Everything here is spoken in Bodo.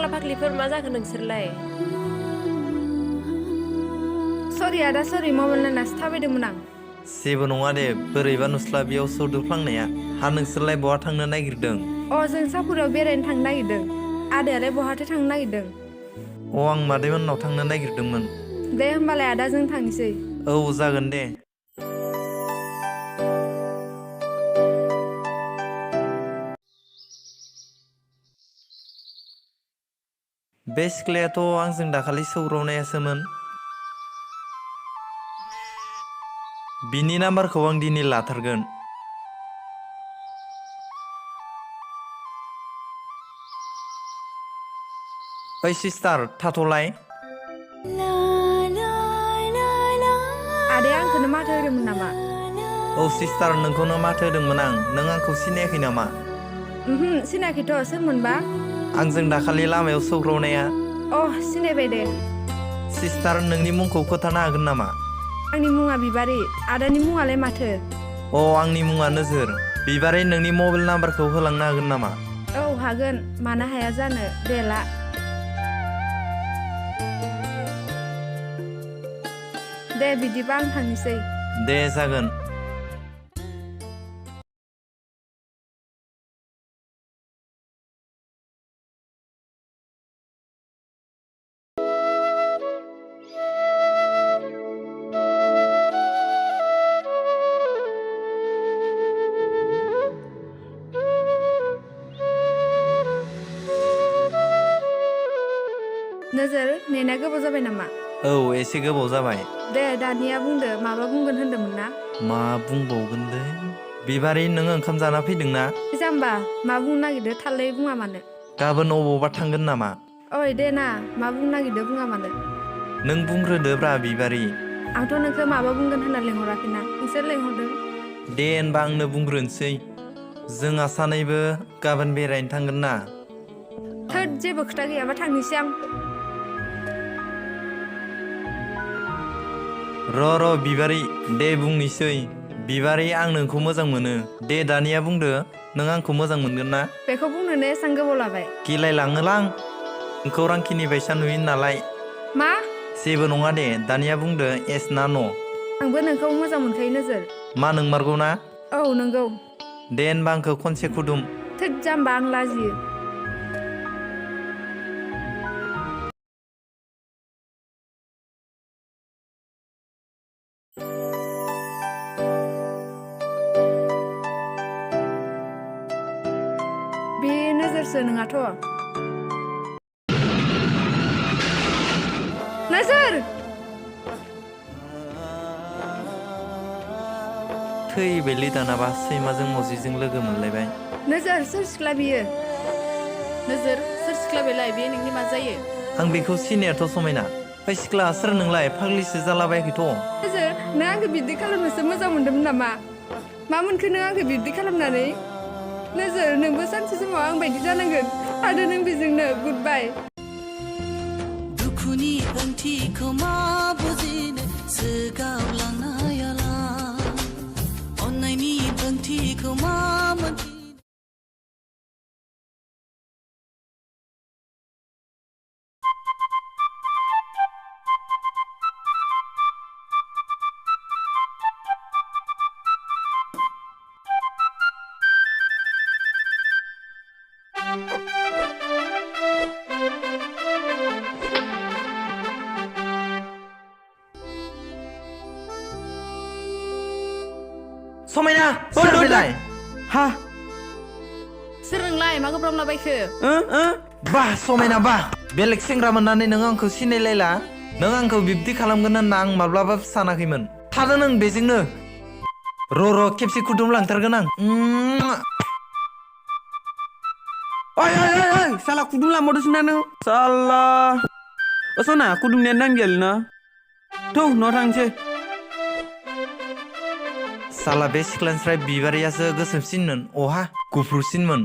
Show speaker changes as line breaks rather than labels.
फाग्ला फाग्लिफोर मा जाखो नोंसोरलाय?
सरि आदा सरि मबाइल नायनासो थाबायदोंमोन आं।
जेबो नङा दे बोरैबा नुस्ला बेयाव सौदोफ्लांनाया। हा नोंसोरलाय बहा थांनो नागिरदों?
जों सापुराव बेरायनो थांनो नागिरदों। आदायालाय बहाथो थांनो नागिरदों?
आं मादैमोननाव थांनो नागिरदोंमोन।
दे होमबालाय आदा जों थांनोसै।
औ जागोन दे। बे सिख्लायाथ' आंजों दाखालि सौग्रावनायासोमोन। बिनि नाम्बारखौ आं दिनै लाथारगोन। ओइ सिस्टार थाथ'लाय।
आदाया आंखौनो माथो होदोंमोन नामा?
औ सिस्टार नोंखौनो माथो होदोंमोन आं। नों आंखौ सिनायाखै नामा?
सिनायाखैथ' सोरमोनबा?
आंजों दाखालि लामायाव सौग्रावनाया।
सिनायबाय दे।
सिस्टार नोंनि मुंखौ खोन्थानो हागोन नामा?
आंनि मुङा बिबारि। आदानि मुङालाय माथो?
आंनि मुङा नोजोर। बिबारि नोंनि मबाइल नाम्बारखौ होलांनो हागोन नामा?
हागोन मानो हाया जानो। दे ला। दे बिदिबा आं थांनोसै।
दे जागोन।
नोजोर नेनाया गोबाव जाबाय नामा?
एसे गोबाव जाबाय।
दे दानिया बुंदो माबा बुंगोन होनदोंमोन ना?
मा बुंबावगोन दे? बिबारि नों ओंखाम जाना फैदोंना?
जाम्बा मा बुंनो नागिरदो थाललै बुङा मानो?
गाबोन अबावबा थांगोन नामा?
दे ना मा बुंनो नागिरदो बुङा मानो?
नों बुंग्रोदोब्रा बिबारि।
आंथ' नोंखौ माबा बुंगोन होनना लिंहराखैना, नोंसोर लिंहरदों।
दे होनबा आंनो बुंग्रोनोसै। जोंहा सानैबो गाबोन बेरायनो थांगोन ना?
थोद जेबो खोथा गैयाबा थांनोसै आं।
र' बिबारि दे बुंनोसै। बिबारि आं नोंखौ मोजां मोनो। दे दानिया बुंदो नों आंखौ मोजां मोनगोन ना?
बेखौ बुंनोनो एसां गोबाव लाबाय?
गिलायलाङोलां नोंखौ रांखिनि बायसा नुयो नालाय।
मा?
जेबो नङा दे दानिया बुंदो एस ना न'?
आंबो नोंखौ मोजां मोनखायो नोजोर।
मा नोंमारगौ ना?
नंगौ।
दे होनबा आंखौ खनसे खुदुम।
थोद जाम्बा आं लाजियो। बे नोजोरसो नोङाथ'? नोजोर!
थैबायलै दानाबा सैमाजों मावजिजों लोगो मोनलायबाय।
नोजोर सोर सिख्ला बियो?
नोजोर सोर सिख्ला बेलाय? बे नोंनि मा जायो?
आं बेखौ सिनायाथ' समायना। ओइ सिख्ला सोर नोंलाय? फाग्लिसो जालाबायाखैथ'?
नोजोर नों आंखौ बिब्दि खालामनोसो मोजां मोन्दोंमोन नामा? मा मोनखो नों आंखौ बिब्दि खालामनानै? नोजोर नोंबो सानसे समाव आं बायदि जानांगोन आरो नों बेजोंनो गुड बाय।
दुखुनि ओंथिखौ मा बुजिनो सोगावलांनायाला अननायनि ओंथिखौ मा मोनथिनो।
समायना सोर बेलाय?
हा सोर नोंलाय? मा गोब्राबलाबायखो?
बाह समायना बाह। बेलेग सेंग्रा मोननानै नों आंखौ सिनायलायला? नों आंखौ बिब्दि खालामगोन होनना आं माब्लाबाबो सानाखैमोन। थादो नों बेजोंनो। र' खेबसे खुदुम लांथारगोन आं।
ओइ साला कुदुम लांबावदोंसो ना नों? साला सना कुदुमनिया नांगैयालै ना? थौ न'आव थांसै।
साला बे सिख्लानिफ्राय बिबारियासो गोसोमसिनमोन। गुफुरसिनमोन।